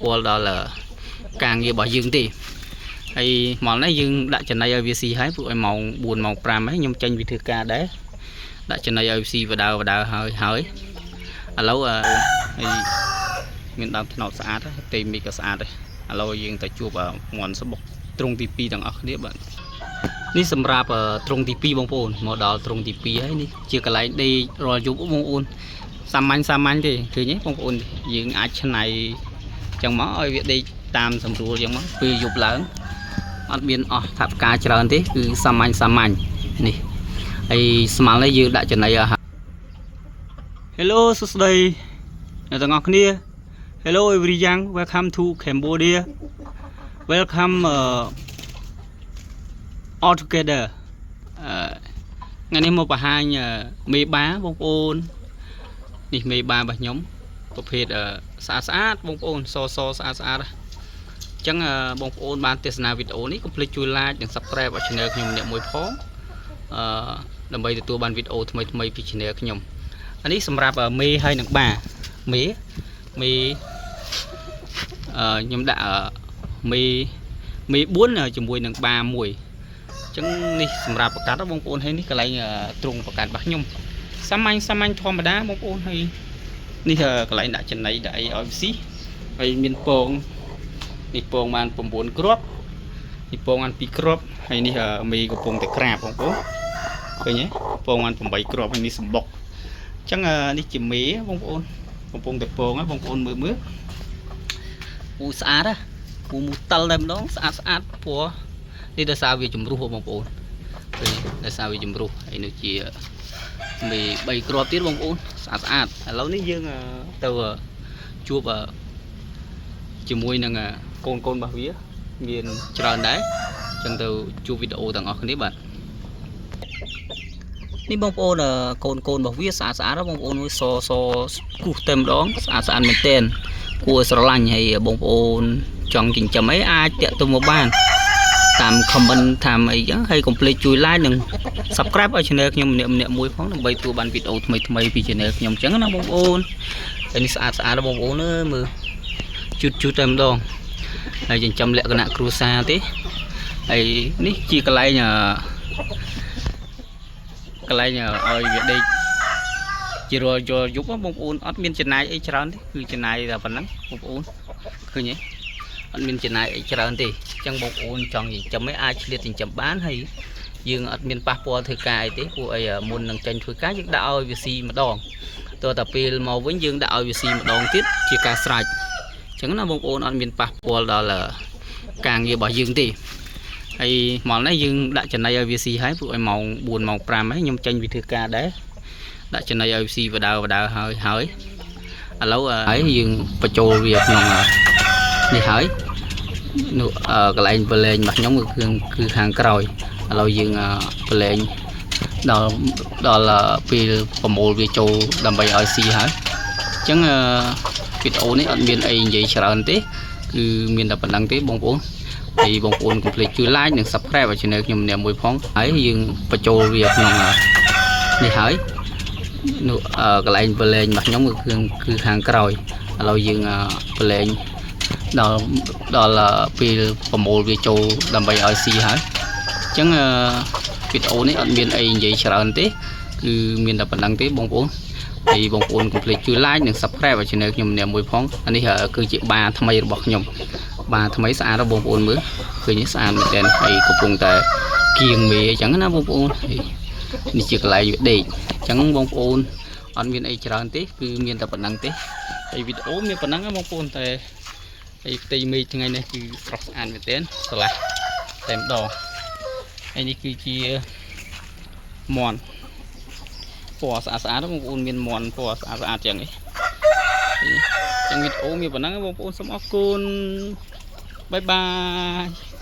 ពាល់ដល់ការងាររបស់យើងទេហើយមកនេះយើងដាក់ចំណីឲ្យវាស៊ីហើយពួកឲ្យម៉ោង4ម៉ោង5ហើយខ្ញុំចេញពីធ្វើការដែរដាក់ចំណីឲ្យវាស៊ីបដើបដើហើយហើយឥឡូវហើយមានដើមត្នោតស្អាតទេមីក៏ស្អាតដែរឥឡូវយើងទៅជួបមាន់សំបុកទ្រុងទី2ទាំងអស់គ្នាបាទនេះសម្រាប់ទ្រុងទី2បងប្អូនមកដល់ទ្រុងទី2ហើយនេះជាកន្លែងដេករាល់យប់បងប្អូនសាមញ្ញសាមញ្ញទេឃើញទេបងប្អូនយើងអាចឆ្នៃចឹងមកឲ្យវាដេកតាមសម្រួលចឹងមកពេលយប់ឡើងអត់មានអស់ថវិកាច្រើនទេគឺសាមញ្ញសាមញ្ញនេះហើយស្មាល់នេះយើងដាក់ចំណីឲ្យ Hello សួស្តីអ្នកទាំងអស់គ្នា Hello everyone, welcome to Cambodia, welcome all together. អឺថ្ងៃនេះមកបង្ហាញមេបាបងប្អូននេះមេបារបស់ខ្ញុំប្រភេទស្អាតស្អាតបងប្អូនសសស្អាតស្អាតអញ្ចឹងបងប្អូនបានទស្សនាវីដេអូនេះកុំភ្លេចជួយ like និង Subscribe ឲ្យ Channel ខ្ញុំម្នាក់មួយផងអឺដើម្បីទទួលបានវីដេអូថ្មីថ្មីពី Channel ខ្ញុំអានេះសម្រាប់មេហើយនឹងបាមេមេអឺខ្ញុំដាក់មេមេ4ជាមួយនឹងបា1អញ្ចឹងនេះសម្រាប់ប្រកាសបងប្អូនហើយនេះកន្លែងទ្រុងប្រកាសរបស់ខ្ញុំសាមញ្ញសាមញ្ញធម្មតាបងប្អូនហើយនេះកន្លែងដាក់ចំណីដាក់អីឲ្យស៊ីហើយមានពងនេះពងបាន9គ្រាប់នេះពងបាន2គ្រាប់ហើយនេះមេកំពុងតែក្រាបបងប្អូនឃើញទេពងបាន8គ្រាប់ហើយនេះសម្បុកអញ្ចឹងនេះជាមេបងប្អូនកំពុងតែពងហើយបងប្អូនមើលមើលពូស្អាតណាពូមូតិលតែម្ដងស្អាតស្អាតព្រោះនេះដោយសារវាជំរុះបងប្អូនឃើញដោយសារវាជំរុះហើយនោះជាមេ3គ្រាប់ទៀតបងប្អូនស្អាតស្អាតឥឡូវនេះយើងទៅជួបជាមួយនឹងកូនកូនរបស់វាមានច្រើនដែរអញ្ចឹងទៅជួបវីដេអូទាំងអស់គ្នាបាទនេះបងប្អូនកូនកូនរបស់វាស្អាតស្អាតបងប្អូនមួយសសគូសតែម្ដងស្អាតស្អាតមែនទែនគួរស្រឡាញ់ហើយបងប្អូនចង់ចិញ្ចឹមអីអាចតាក់ទងមកបានតាម comment តាមអីចឹងហើយកុំភ្លេចជួយ like និង subscribe ឲ្យ channel ខ្ញុំម្នាក់ម្នាក់មួយផងដើម្បីទទួលបានវីដេអូថ្មីថ្មីពី channel ខ្ញុំចឹងណាបងប្អូនហើយនេះស្អាតស្អាតបងប្អូនអើយមើលជូតជូតតែម្ដងហើយចិញ្ចឹមលក្ខណៈគ្រួសារទេហើយនេះជាកន្លែងកន្លែងឲ្យវាដេកជារាល់យល់យប់បងប្អូនអត់មានចំណាយអីច្រើនទេគឺចំណាយតែប៉ុណ្ណឹងបងប្អូនឃើញទេអត់មានចំណាយអីច្រើនទេអញ្ចឹងបងប្អូនចង់ចិញ្ចឹមឯងអាចឆ្លៀតចិញ្ចឹមបានហើយយើងអត់មានប៉ះពាល់ធ្វើការអីទេពួកអីមុននឹងចេញធ្វើការយើងដាក់ឲ្យវាស៊ីម្ដងតើតែពេលមកវិញយើងដាក់ឲ្យវាស៊ីម្ដងទៀតជាការស្រេចអញ្ចឹងណាបងប្អូនអត់មានប៉ះពាល់ដល់ការងាររបស់យើងទេហើយមកនេះយើងដាក់ចំណីឲ្យវាស៊ីហើយពួកឲ្យម៉ោង4ម៉ោង5ហើយខ្ញុំចេញពីធ្វើការដែរដាក់ចំណីឲ្យវាស៊ីបដើបដើហើយហើយឥឡូវហើយយើងបញ្ចូលវាក្នុងនេះហើយនោះកន្លែងប្រឡែងរបស់ខ្ញុំគឺគឺខាងក្រោយឥឡូវយើងប្រឡែងដល់ដល់ពេលប្រមូលវាចូលដើម្បីឲ្យស៊ីហើយអញ្ចឹងវីដេអូនេះអត់មានអីនិយាយច្រើនទេគឺមានតែប៉ុណ្ណឹងទេបងប្អូនហើយបងប្អូនកុំភ្លេចជួយ like និង Subscribe ឲ្យ Channel ខ្ញុំម្នាក់មួយផងហើយយើងបញ្ចូលវាក្នុងនេះហើយនោះកន្លែងប្រឡែងរបស់ខ្ញុំគឺគឺខាងក្រោយឥឡូវយើងប្រឡែងដល់ដល់ពេលប្រមូលវាចូលដើម្បីឲ្យស៊ីហើយអញ្ចឹងវីដេអូនេះអត់មានអីនិយាយច្រើនទេគឺមានតែប៉ុណ្ណឹងទេបងប្អូនហើយបងប្អូនកុំភ្លេចជួយ like និង Subscribe ឲ្យ Channel ខ្ញុំម្នាក់មួយផងអានេះគឺជាបាថ្មីរបស់ខ្ញុំបាថ្មីស្អាតបងប្អូនមើលឃើញស្អាតមែនទែនហើយកំពុងតែគៀងមេអញ្ចឹងណាបងប្អូននេះជាកន្លែងវាដេកអញ្ចឹងបងប្អូនអត់មានអីច្រើនទេគឺមានតែប៉ុណ្ណឹងទេហើយវីដេអូមានប៉ុណ្ណឹងបងប្អូនតែហើយផ្ទៃមេឃថ្ងៃនេះគឺស្រស់ស្អាតមែនទែនស្រឡះតែម្ដងហើយនេះគឺជាមាន់ពណ៌ស្អាតស្អាតបងប្អូនមានមាន់ពណ៌ស្អាតស្អាតចឹងឯងចឹងវីដេអូមានប៉ុណ្ណឹងបងប្អូនសូមអរគុណ bye bye.